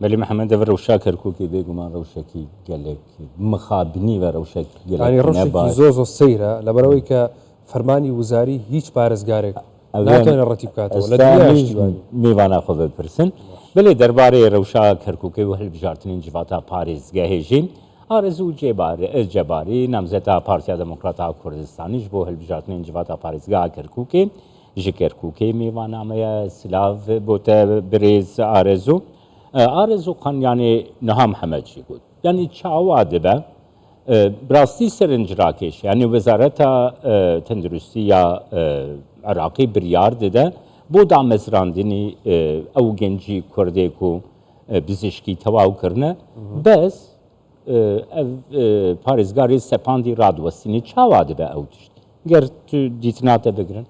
بەلی محەمەد ئەڤ رەوشا کەرکوکی بێگومان رەوشەکی گەلێک مخابنی و رەوشەکی یانی گەلێک ڕەوشێکی نەباش. زۆر زۆر سەیرە لەبەرئەوەی کە فەرمانی وزاری هیچ پارێزگارێک ئەوێ ناتوانێت ڕەتی بکاتەوە لە ئێستا دنیایش میش دیوانی. میوانا خۆ بپرسن بەلێ دەربارەی رەوشا کەرکوکی و هەلبژارتنین جڤاتا پارێزگەهێ ژین ئارەزوو جەباری نامزەتا پارتیا دموکراتا کوردستانیش بۆ هەلبژارتنین جڤاتا پارێزگا کەرکوکێ ژ کەرکوکێ میوانامەیە سلاڤ بۆ تە برێز ئارەزوو. ئارەزوو خان یانێ نها محەمەد ژی گوت یانی چاوا دبە براستی سەرنج راکێش یانی وەزارەتا تەندروستی یا عراقی بریار ددە بۆ دامەزراندنی ئەو گەنجی کوردێک و بزیشکی تەواو کردنە بەس ئەv پارێزگاری سەپاندی رادوەستینی چاوا دبە ئەو تشت گەر تو دیتناتە بگرن.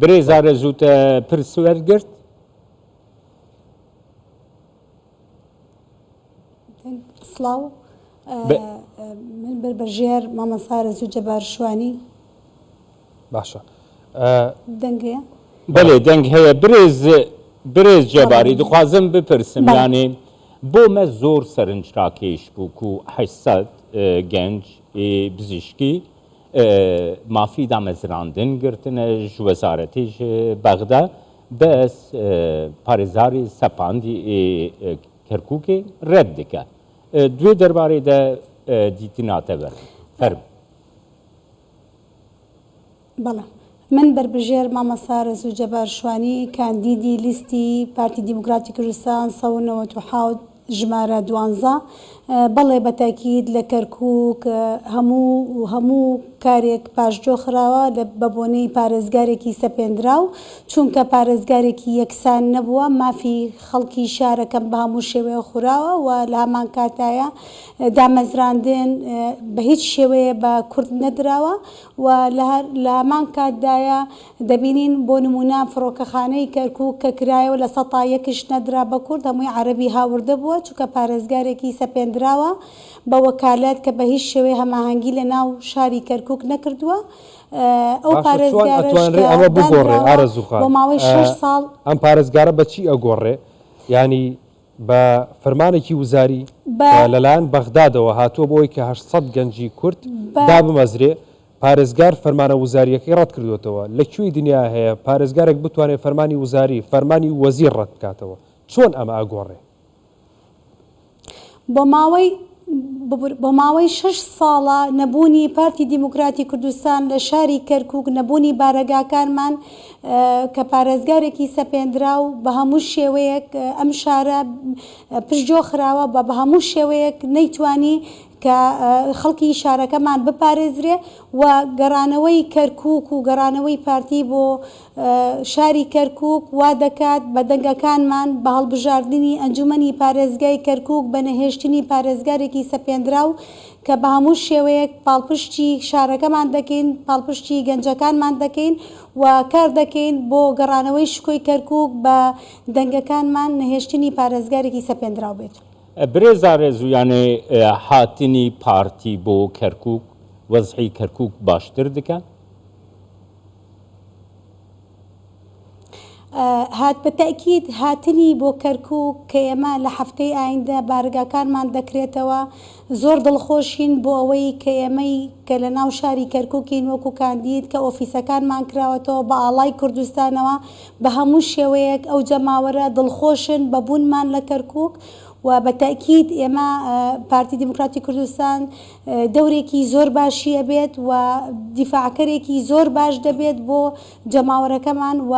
برێز ئارەزوو تە پرس وەرگرت؟ سڵاو من بەربەژێر مامۆستا ئارەزوو جەبار شوانی. باشە دەنگ هەیە؟ بەێ دەنگ هەیە برێز برێز جەباری دخوازم بپرسم یانێ بۆ مە زۆر سەرنجراکێش بوو کو 800 گەنج بزیشکی مافی دامەزراندن گرتنە ژ وەزارەتی ژ بەغدا بەس پارێزاری سەپاندی کەرکوکێ رەد دکە دوێ دەربارەی دە دیتنا تە وەرن فەرموو. بەڵێ من بەربژێر مامۆستا رەزوو جەبار شوانی کاندیدی لیستی پارتی دیموکراتی کوردستان 197 ژمارە دوانزە بەڵێ بە تاکید لە کەرکوک هەموو هەموو کارێک پاشگۆ خراوە لە بە بۆنەی پارێزگارێکی سەپێندراو چونکە پارێزگارێکی یەکسان نەبووە مافی خەڵکی شارەکەم بە هەموو شێوەیە خوراوە و لە هەمان کاتایە دامەزراندن بە هیچ شێوەیە بە کورد نەدراوە و لە هەمان کاتدایە دەبینین بۆ نموونە فڕۆکەخانەی کەرکووک کە کرایەوە لە سەتا یەکش نەدرا بە کورد هەمووی عەرەبی هاوردە بووە چونکە پارێزگارێکی سەپێندراوە بە وەکالەت کە بە هیچ شێوەیە هەماهەنگی لە ناو شاری کەرکووک نەکردووە ئەو باشە چۆن پارێزگارەش ئەتوانرێ کە ئەمە بگۆڕێ دانراوە ئارەزوو بۆ خان ماوەی شەش ساڵ ئەم پارێزگارە بە چی ئەگۆڕێ یانی بە فەرمانێکی وزاری بە. کە لەلایەن بەغدادەوە هاتووە بۆ ئەوەی کە 800 گەنجی کورد بە. دابمەزرێ، پارێزگار فەرمانە وزارییەکەی ڕەتکردووەتەوە. لە کوێی دنیا هەیە پارێزگارێک بتوانێ فەرمانی وزاری، فەرمانی وەزیر ڕەت بکاتەوە؟ چۆن ئەمە ئەگۆڕێ؟ بۆ ماوەی بۆ ماوەی شەش ساڵە نەبوونی پارتی دیموکراتی کوردستان لە شاری کەرکوک، نەبوونی بارەگاکانمان کە پارێزگارێکی سەپێندراو بە هەموو شێوەیەک ئەم شارە پشتگۆ خراوە و بە هەموو شێوەیەک نەیتوانی کە خەڵکی شارەکەمان بپارێزرێ و گەڕانەوەی کەرکوک و گەڕانەوەی پارتی بۆ شاری کەرکوک وا دەکات بە دەنگەکانمان بە هەڵبژاردنی ئەنجومەنی پارێزگای کەرکوک بە نەهێشتنی پارێزگارێکی سەپێندراو کە بە هەموو شێوەیەک پاڵپشتی شارەکەمان دەکەین پاڵپشتی گەنجەکانمان دەکەین و کار دەکەین بۆ گەڕانەوەی شکۆی کەرکوک بە دەنگەکانمان نەهێشتنی پارێزگارێکی سەپێندراو بێت. برێز ئارەزوو یانێ هاتنی پارتی بۆ کەرکوک وەزعی کەرکوک باشتر دکا؟ هات بە تەئکید هاتنی بۆ کەرکوک کە ئێمە لە هەفتەی ئایندە بارگاکانمان دەکرێتەوە زۆر دڵخۆشین بۆ ئەوەی کە ئێمەی کە لە ناو شاری کەرکوکین وەکو کاندید کە ئۆفیسەکانمان کراوەتەوە بە ئاڵای کوردستانەوە بە هەموو شێوەیەک ئەو جەماوەرە دڵخۆشن بە بوونمان لە کەرکوک و بە تەئکید ئێمە پارتی دیموکراتی کوردستان دەورێکی زۆر باشی ئەبێت و دیفاعکەرێکی زۆر باش دەبێت بۆ جەماوەرەکەمان و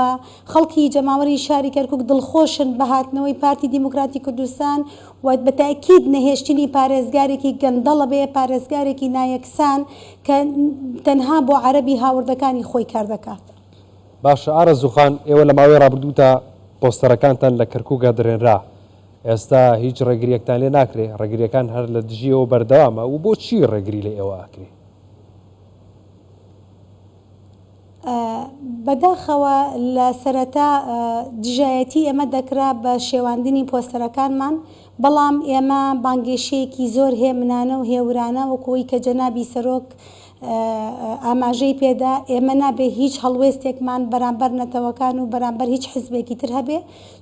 خەڵکی جەماوەری شاری کەرکوک دڵخۆشن بە هاتنەوەی پارتی دیموکراتی کوردستان و بە تەئکید نەهێشتنی پارێزگارێکی گەندەڵە بێ پارێزگارێکی نایەکسان کە تەنها بۆ عەرەبی هاوردەکانی خۆی کار دەکات. باشە ئارەزوو خان ئێوە لە ماوەی ڕابردوودا پۆستەرەکانتان لە کەرکوکا درێنرا ئێستا هیچ ڕێگریەکتان لێ ناکرێ ڕێگریەکان هەر لە دژی ئێوە بەردەوامە و بۆچی ڕێگری لە ئێوە ئەکرێ؟ بەداخەوە لە سەرەتا دژایەتی ئێمە دەکرا بە شێواندنی پۆستەرەکانمان، بەڵام ئێمە بانگێشەیەکی زۆر هێمنانە و هێورانە وەکو ئەوەی کە جەنابی سەرۆک ئاماژەی پێدا، ئێمە نابێ هیچ هەڵوێستێکمان بەرامبەر نەتەوەکان و بەرامبەر هیچ حزبێکی تر هەبێ،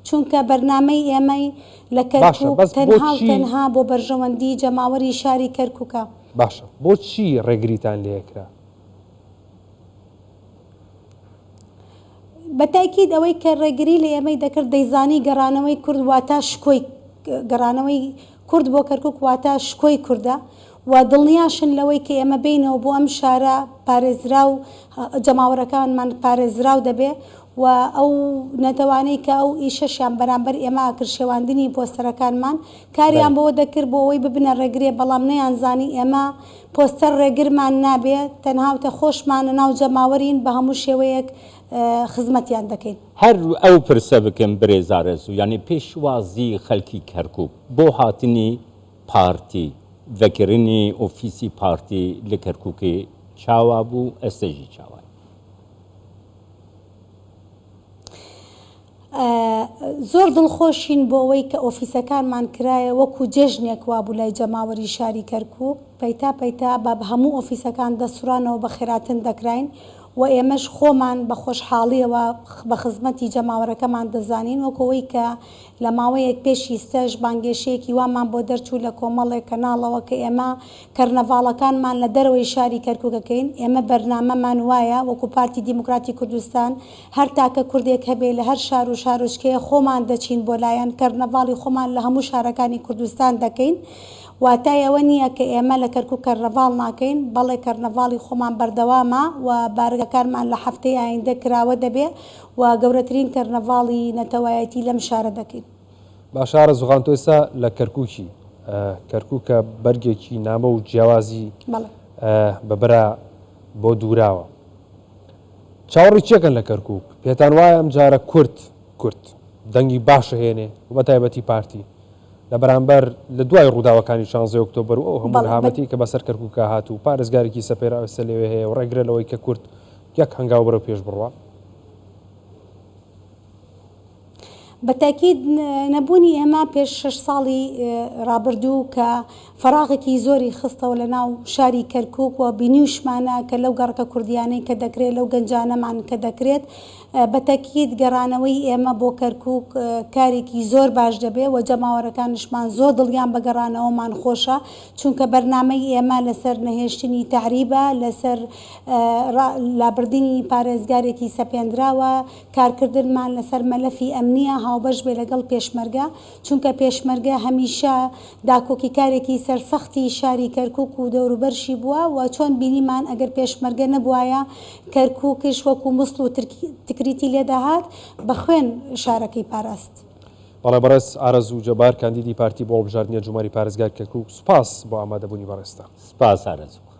چونکە بەرنامەی ئێمەی لە باشە کەرکوک بەس تەنها و بۆچی؟ تەنها بۆ بەرژەوەندی جەماوەری شاری کەرکوکە. باشە بۆچی ڕێگریتان لێکرا؟ بە تاکید ئەوەی کە ڕێگری لە ئێمەی دەکرد دەیزانی گەڕانەوەی کورد واتا شکۆی گەڕانەوەی کورد بۆ کەرکوک واتا شکۆی کوردە و دڵنیاشن لەوەی کە ئێمە بێینەوە بۆ ئەم شارە پارێزراو جەماوەرەکانمان پارێزراو دەبێ و ئەو نەتەوانەی کە ئەو ئیشەشیان بەرامبەر ئێمە ئەکرد شێواندنی پۆستەرەکانمان کاریان بەوە دەکرد بۆ ئەوەی ببنە ڕێگرێ بەڵام نەیانزانی ئێمە پۆستەر ڕێگرمان نابێ تەنها وتە خۆشمانە ناو جەماوەرین بە هەموو شێوەیەک خزمەتیان دەکەین. هەر ئەو پرسە بکەم برێز ئارەزوو یانی پێشوازی خەلکی کەرکوک بۆ هاتنی پارتی ڤەکرنی ئۆفیسی پارتی لە کەرکوکێ چاوا بوو ئەستە ژی چاوایە؟ زۆر دڵخۆشین بۆ ئەوەی کە ئۆفیسەکانمان کرایە وەکو جێژنێک وابوو لای جەماوەری شاری کەرکوک پەیتا پەیتا بە هەموو ئۆفیسەکان دەسوڕانەوە بەخێراتن دەکراین و ئێمەش خۆمان بە خۆشحاڵیەوە بە خزمەتی جەماوەرەکەمان دەزانین وەکو ئەوەی کە لە ماوەیەک پێش ئیستەش بانگێشەیەکی وامان بۆ دەرچوو لە کۆمەڵێک کەناڵەوە کە ئێمە کەرنەڤاڵەکانمان لە دەرەوەی شاری کەرکوک ئەکەین ئێمە بەرنامەمان وایە وەکو پارتی دیموکراتی کوردستان هەر تاکە کوردێک هەبێ لە هەر شار و شارۆچکەیە خۆمان دەچین بۆ لایان کەرنەڤاڵی خۆمان لە هەموو شارەکانی کوردستان دەکەین واتای ئەوە نییە کە ئێمە لە کەرکوک کەرنەڤاڵ ناکەین بەڵێ کەرنەڤاڵی خۆمان بەردەوامە و بارگەکانمان لە هەفتەی ئایندە کراوە دەبێ و گەورەترین کەرنەڤاڵی نەتەوایەتی لەم شارە دەکەین. باشە ئارەزوو خان تۆ ئێستا لە کەرکوکی، کەرکوک کە بەرگێکی نامۆ و جیاوازی بەڵێ. بە بەرا بۆ دووراوە. چاوەڕی چیەکەن لە کەرکوک؟ پێتان وایە ئەم جارە کورد کورد دەنگی باش ئەهێنێ و بە تایبەتی پارتی لە بەرامبەر لە دوای ڕووداوەکانی شانزەی ئۆکتۆبەر و ئەو هەموو بەڵێ بە نەهامەتی کە بەسەر کەرکوکا هات و پارێزگارێکی سەپێراو ئێستا لەوێ هەیە و ڕێگرە لەوەی کە کورد یەک هەنگاو بەرەو پێش بڕوا؟ بە تاکید نەبوونی ئێمە پێش شەش ساڵی ڕابردوو کە فەراغێکی زۆری خستەوە لە ناو شاری کەرکوک و بینیوشمانە کە لەو گەڕەکە کوردیانەی کە دەکرێت لەو گەنجانەمان کە دەکرێت بە تەکید گەڕانەوەی ئێمە بۆ کەرکوک کارێکی زۆر باش دەبێت و جەماوەرەکانشمان زۆر دڵیان بە گەڕانەوەمان خۆشە چونکە بەرنامەی ئێمە لەسەر نەهێشتنی تەعریبە لەسەر لابردنی پارێزگارێکی سەپێندراوە کارکردنمان لەسەر مەلەفی ئەمنییە هاوبەش بێ لەگەڵ پێشمەرگە، چونکە پێشمەرگە هەمیشە داکۆکیکارێکی سەرسەختی شاری کەرکوک و دەوروبەرشی بووە و چۆن بینیمان ئەگەر پێشمەرگە نەبوایە کەرکوکش وەکو موسڵ و تکریتی لێدەهات، بە خوێن شارەکەی پاراست. بەڵێ بەڕێز ئارەزوو جەبار کاندیدی پارتی بۆ هەڵبژاردنی ئەنجومەنی پارێزگای کەرکوک سوپاس بۆ ئامادەبوونی بەڕێزتان. سپاس ئارەزوو.